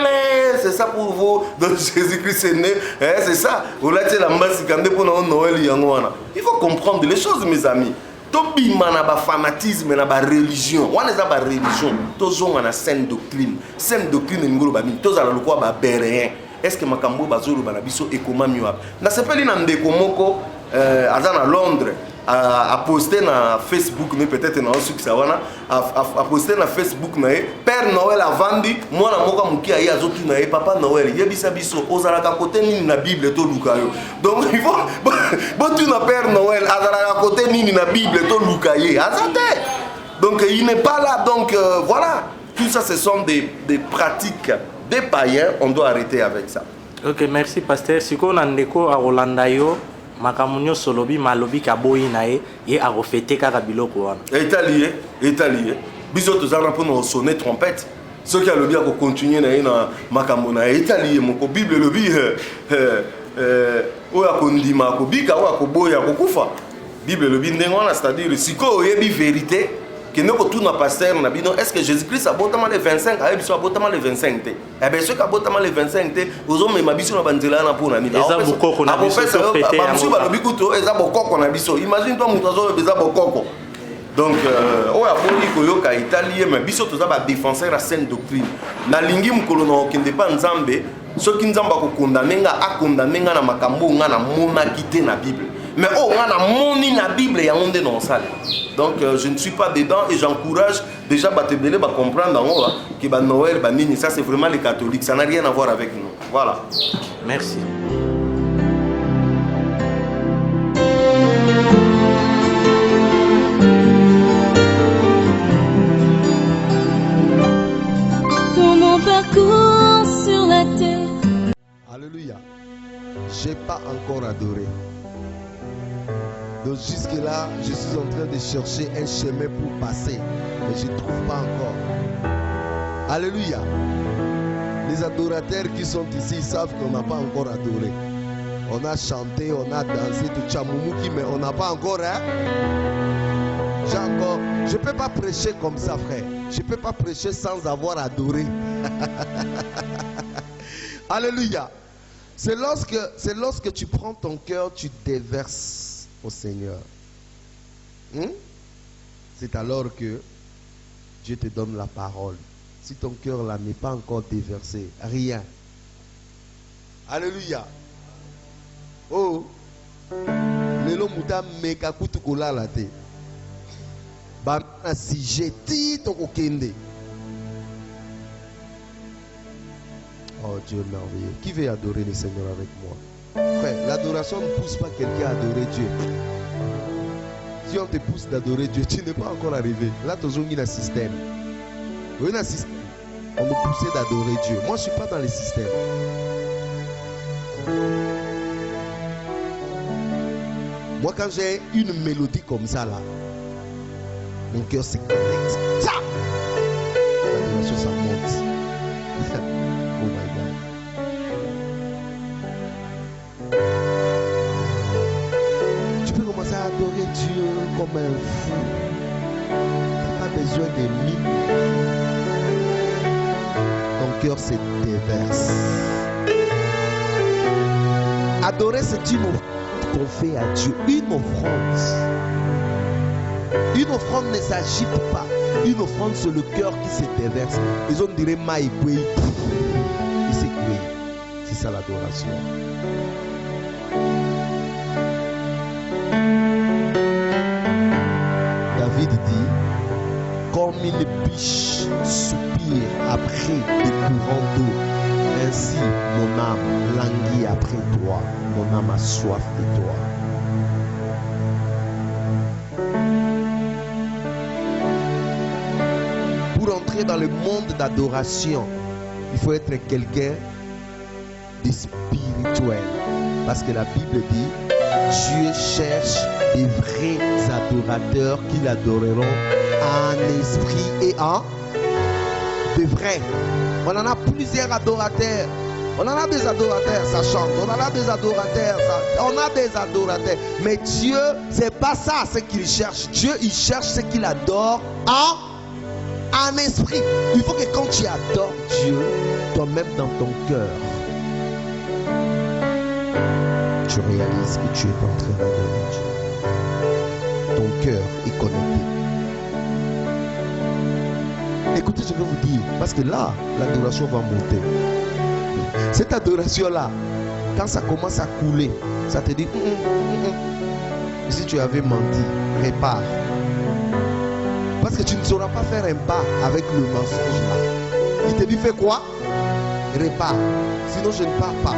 c'est ça pour vous. Donc Jésus Christ est né, eh, c'est ça. Olati elamba sika nde mpona o Noël yango wana. Il faut comprendre les choses, mes amis. Tobima na bafanatisme na bareligion wana, eza bareligion. Tozonga na saine doctrine. Saine doctrine elingi oloba nini? Tozala lokola babéréen. Est ce que makambo oyo bazoloba na biso ekomami wapi? Nasepeli na ndeko moko aza na Londres, aposte na Facebook ne, peut-être na osukisa wana, aposte na Facebook na ye Père Noël avandi, mwana moko moke aye azotuna ye: "Papa Noël, yebisa biso, ozalaka kote nini na Bible? Toluka yo." Donc il faut botuna Père Noël azalaka kote nini na Bible, toluka ye, aza te. Donc il n'est pas là. Donc voilà, tout ça, ce sont des pratiques des païens, on doit arrêter avec ça. Ok, merci pasteur. Sikoyo na ndeko akolanda yo, makambo nyonso olobi, malobi kaboyi na ye, ye akofete kaka biloko wana. Etali ye, etali ye. Biso toza na mpona osone trompette. Soki alobi akocontinue na ye na makambo na ye, etali ye moko. Bible elobi oyo akondima akobika, oyo akoboya akokufa. Bible elobi ndenge wana. C'est-à-dire sikoyo oyebi vérité, kende kotuna pasteur na bino: est ce que Jésus Christ abotama le 25? Ayebi biso abotama le 25 te. Eh ben, soki abotama le 25 te, ozomema biso na banzela wana mpo na nini? Eza bokoko na biso, tofete yango. Bamosusu balobi kutu eza bokoko na biso. Imagine toi, moto azoloba eza bokoko. Donc oyo aboyi koyoka, etali ye. Mais biso toza badéfenseur ya saine doctrine. Nalingi mokolo na okende mpa Nzambe, soki Nzambe akokondane nga, akondane nga na makambo oyo nga namonaki te na Bible. Mais oyo nga namoni na Bible, yango nde na osala. Donc je ne suis pas dedans et j'encourage déjà bato ebele bacomprendre yango ke banoël, banini, ça c'est vraiment les catholiques, ça n'a rien à voir avec nous. Voilà. Merci. Pour mon parcours sur la terre. Alléluia. J'ai pas encore adoré. Donc jusque-là, je suis en train de chercher un chemin pour passer, mais je ne trouve pas encore. Alléluia. Les adorateurs qui sont ici savent qu'on n'a pas encore adoré. On a chanté, on a dansé, tout chamumuki, mais on n'a pas encore. Hein? J'ai encore. Je ne peux pas prêcher comme ça, frère. Je ne peux pas prêcher sans avoir adoré. Alléluia. C'est lorsque tu prends ton cœur, tu déverses au Seigneur. C'est alors que Dieu te donne la parole. Si ton cœur là n'est pas encore déversé, rien. Alléluia. Oh, lelo moto ameka kutu kolala te, bana sujet ti tokokende. Oh Dieu merveilleux. Qui veut adorer le Seigneur avec moi? Frère, l'adoration ne pousse pas quelqu'un à adorer Dieu. Si on te pousse d'adorer Dieu, tu n'es pas encore arrivé. Là, tu as un système. Oui, un système. On nous poussait d'adorer Dieu. Moi, je ne suis pas dans le système. Moi, quand j'ai une mélodie comme ça, là, mon cœur se connecte. Tcha! L'adoration, ça monte. Oh my God. Tu peux commencer à adorer Dieu comme un fou. Tu n'as pas besoin de mime. Ton cœur se déverse. Adorer, c'est une offrande qu'on fait à Dieu. Une offrande. Une offrande ne s'agite pas. Une offrande, c'est le cœur qui se déverse. Ils ont dirait maï, c'est ça l'adoration. David dit, comme une biche soupire après des courants d'eau, ainsi mon âme languit après toi, mon âme a soif de toi. Pour entrer dans le monde d'adoration, il faut être quelqu'un de spirituel. Parce que la Bible dit, Dieu cherche des vrais adorateurs qui l'adoreront en esprit et en de vrais. On en a plusieurs adorateurs. On en a des adorateurs, ça chante. On en a des adorateurs, ça. On a des adorateurs. Mais Dieu, c'est pas ça ce qu'il cherche. Dieu, il cherche ce qu'il adore en, en esprit. Il faut que quand tu adores Dieu, toi-même dans ton cœur, tu réalises que tu es en train d'adorer Dieu. Ton cœur est connecté. Écoutez, je vais vous dire, parce que là, l'adoration va monter. Cette adoration-là, quand ça commence à couler, ça te dit, hum, hum, hum, si tu avais menti, répare. Parce que tu ne sauras pas faire un pas avec le mensonge là. Il te dit, fais quoi Répare. Sinon, je ne pars pas.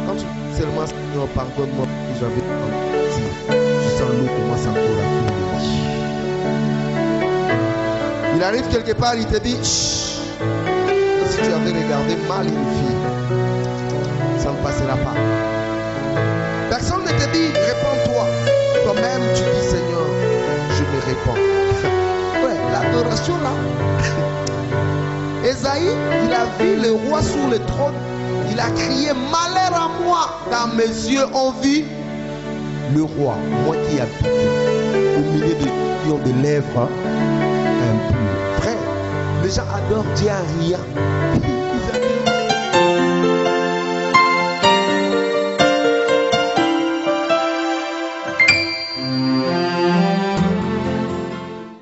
Quand tu dis seulement, Seigneur, pardonne-moi, j'avais menti, tu sens l'eau commence encore à couler. Il arrive quelque part, il te dit, Chut, si tu avais regardé mal une fille, ça ne passera pas. Personne ne te dit, répands-toi. Toi-même, tu dis, Seigneur, je me répands. Ouais, l'adoration là. Esaïe, il a vu le roi sur le trône. Il a crié, malheur à moi, car mes yeux ont vu le roi, moi qui habite au milieu de qui ont des lèvres impures. Frère, les gens adorent Dieu en riant.